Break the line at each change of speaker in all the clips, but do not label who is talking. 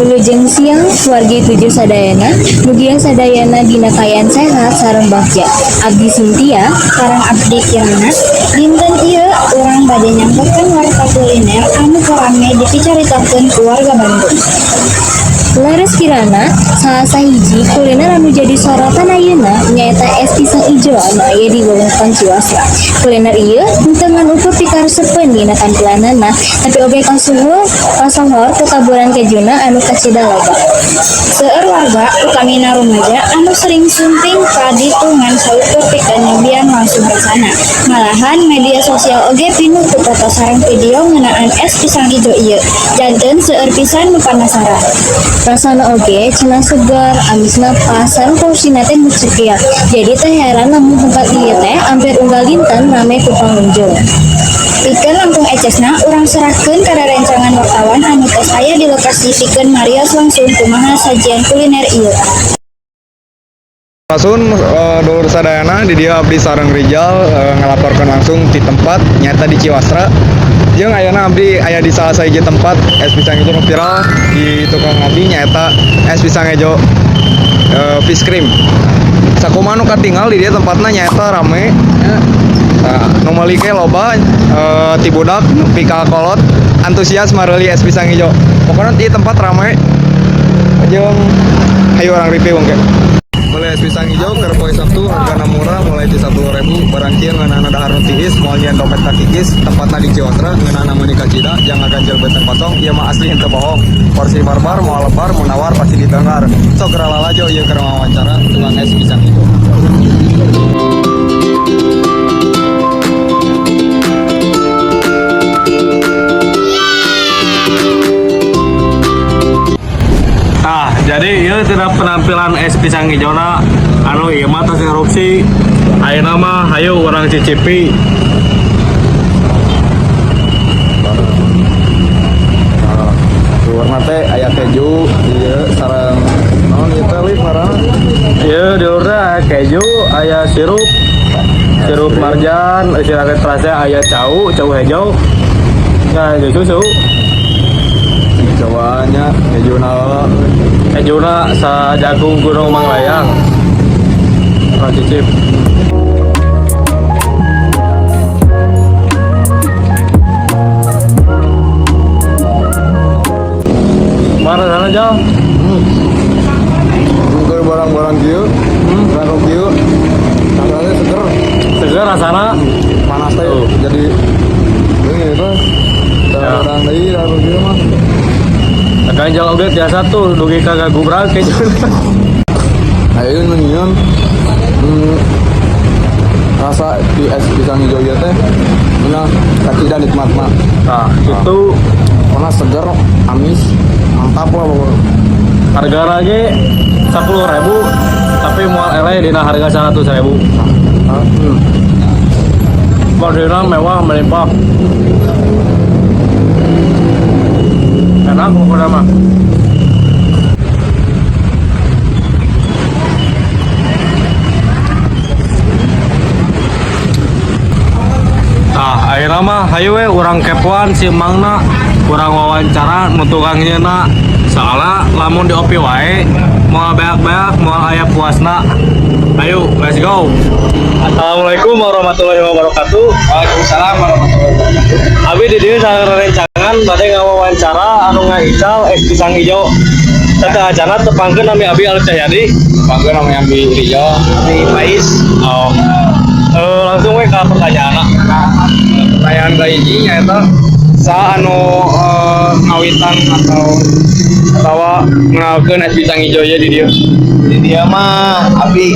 Wilujeng siang wargi tujuh sadayana, mugia sadayana dina kaayaan sehat sareng bagja. Abdi Cynthia
Sareng abdi Kirana. Dinten ieu urang bade nyangkeun warta kuliner anu rame dipicaritakeun ku warga Bandung.
Leres Kirana, salah sahiji kuliner anu jadi sorotan ayeuna nyaeta es pisang ijo anu aya di wewengkon Ciwastra. Kuliner ieu henteu ngan ukur pikaresepeun dina tampilanana, tapi oge kasuhur kasohor ku taburan kejuna anu kacida loba.
Seueur warga, utamina rumaja, anu sering sumping ka ditu ngan saukur pikeun nyobian langsung rasana. Malahan media sosial oge pinuh ku foto sareng video ngeunaan es pisang ijo ieu. Janten seueur pisan nu panasaran.
Rasana oge cenah segar, amisna pas, sareng porsina teh nu cekiak. Jadi teu heran lamun tempat ieu teh hampir unggal dinten rame ku pangunjung.
Pikeun langkung ecesna, urang serahkeun ka rerencangan wartawan anu tos aya di lokasi pikeun marios langsung kumaha sajian kuliner ieu.
Langsung dulur sadayana, di dieu abdi sareng Rijal ngalaporkeun langsung di tempat nyata di Ciwastra. Jeung ayeuna abdi aya di salah sahiji tempat es pisang ijo nu viral di tukang abdi, nyaeta es pisang ijo fish cream. Sakumaha nu katingal di dieu tempatna nyaeta rame nya. Nah, nu meuli ge loba ti budak nepi ka kolot antusias mareuli es pisang ijo. Pokoknya di tempat rame jeung hayu urang review engke. Beli es pisang hijau ke poe Sabtu hargana murah mulai ti 10.000. Barang kieu ngeunahna dahar nu tiis, moal nyieun dompet kakikis. Tempatna di Ciwastra, ngeunahna meuni kacida. Jangan ganjel beuteung kosong, ieu mah asli henteu bohong. Porsi barbar moal lebar, mun nawar pasti didengar. Sok geura lalajo ieu keur wawancara tukang es pisang hijau.
Nah, jadi ieu tina penampilan es pisang hijau anu ieu mah tos erupsi. Ayeuna mah hayu urang cicipi.
Luarna teh aya keju ieu sareng naon ieu teh, Lip, ngaranna?
Ieu di luarna aya keju, aya sirup, sirup marjan, sirup terasa, aya cau, cau hijau. Nah, itu susu.
Cobaannya kejuna.
Kejuna sajagung Gunung Manglayang. Urang cicip. Mana sana jauh?
Keur barang-barang kieu, barang kieu rasanya seger.
Seger rasana.
Panas teh.
Tuh.
Jadi ini itu
Ya.
barang deui barang kieu mah.
Ganjal oge biasa tuh dugi ka gagubrak keju.
Ayo nu nyieun rasa di es pisang hijau ieu teh nah kacida nikmatna.
Nah, itu.
Karena seger, amis, mantap lah pokoknya.
Harga lagi 10.000, tapi moal eleh dina harga 100.000. Porsinya mewah melimpah. Enak pokoknya mah. Nah, akhirnya mah hayu we urang kepoan si Mangna, urang wawancara nu tukang nyieunna. Soalnya lamun diopi wae moal beak-beak, moal aya puasna. Ayo, let's go. Assalamualaikum warahmatullahi wabarakatuh.
Waalaikumsalam warahmatullahi wabarakatuh.
Abi di dieu sareng rerencangan bade ngawawancara anu ngahical es pisang ijo. Sateuacana tepangkeun nami abi Alif Cahyadi.
Panggil namanya Abi Rijal.
Di Pais. Oh. Langsung we ka pertanyaan.
Pertanyaan kahiji nyaeta saha anu ngawitan atau atawa ngenalkeun es pisang hijau ieu di dieu?
Di dieu mah abi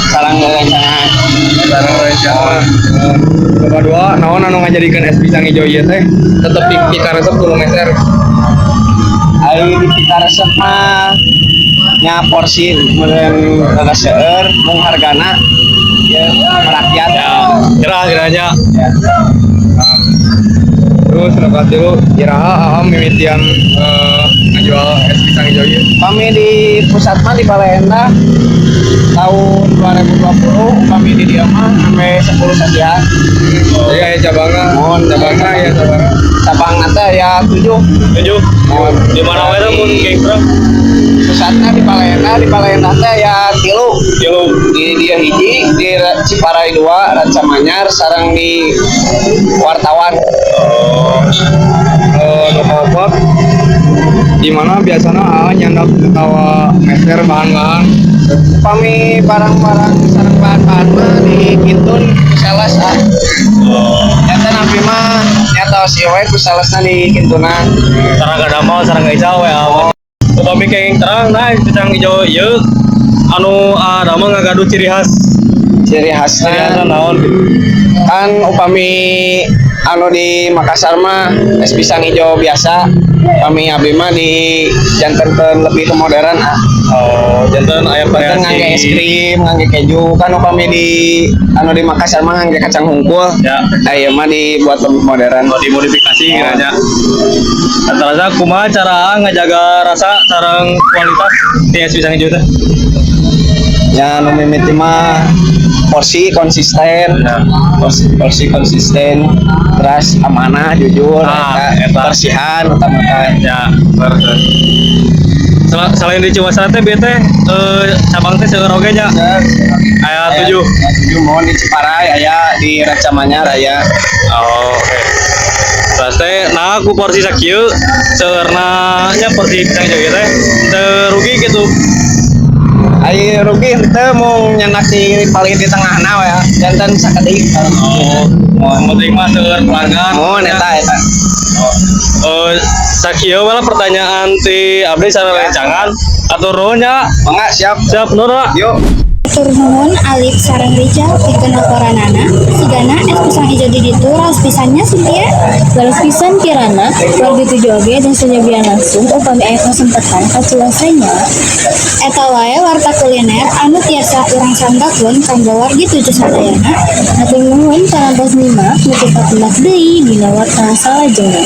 sareng rerencangan.
Sareng rerencangan. Kedua, naon anu ngajadikeun es pisang hijau ieu teh tetep pikaresep ku nu meser?
Ari di pikaresep mah nya porsi meureun rada seueur mung hargana ya merakyat.
Ya, kira-kiranya.
Ya.
Nah, terus nu katilu, iraha aa mimitian ngajual es pisang hijau ieu?
Kami di pusat mah di Baleendah tahun 2020, kami di dieu mah sampai 10 sasian.
Jadi aya cabangna,
Mohon.
Cabangna ya cabangna.
Cabang nanti aya 7.
7. Di mana wae teh mun geng terang?
Pusatnya di Baleendah, di Baleendah teh aya 3.
3.
Di dia hiji, di Ciparai 2, Rancamanyar, sareng di Wartawan.
Oh, nu kaopat, di mana biasanya aa nyandak atawa meser bahan-bahan?
Upami barang-barang sareng bahan-bahan mah di kintun ku sales ah. Nyata nampi mah nyata si we ku salesna di kintunan.
Sareng kadamel sareng ical we aa. Upami kenging terang, nah, pisang hijau ieu anu damel ngagaduh ciri khas.
Ciri
Ciri
khasnya
khasna naon gitu?
Kan upami anu di Makassar mah es pisang hijau biasa, upami abdi mah di jantenkeun lebih ke modern ah.
Oh, janten aya
Janten
variasi.
Ngangge es krim, ngangge keju. Kan upami di anu di Makassar mah ngangge kacang hungkul. Aya mah dibuat lebih modern.
Oh, dimodifikasi kiranya. Antara kumaha cara ngajaga rasa sareng kualitas di es pisang hijau teh?
Ya, nu mimiti mah porsi konsisten. Porsi, porsi konsisten, terus amanah, jujur,
Ah,
eta,
eta.
Kebersihan utamakan.
Ya, bener. Selain di Ciwastra teh bieu teh cabang teh seueur oge nya. Aya 7.
Aya 7, mohon di Ciparai aya, di Rancamanyar aya.
Oh, oke. Terus teh nah ku porsi sakieu seueurna nya porsi pisang hijau ieu teh teu rugi gitu?
Ai rugi henteu, mung nyandak di paling di tengahna we janten sakedik.
Oh, penting mah seueur pelanggan.
Mohon eta eta.
Eh, sakieu we lah pertanyaan ti abdi sareng rencangan. Atur nuhun nya.
Mangga, siap.
Siap, nuhun.
Yuk.
Hatur nuhun Alif sareng Rijal pikeun laporanana. Sigana es pisang ijo di ditu raos pisan nya, Cynthia.
Leres pisan, Kirana, wargi tujuh oge dan nyobian langsung upami aya kesempatan ka Ciwastra nya.
Eta wae warta kuliner anu tiasa urang sanggakeun kanggo wargi tujuh sadayana.
Hatur nuhun parantos nyimak, mugi kapendak deui dina warta salajengna.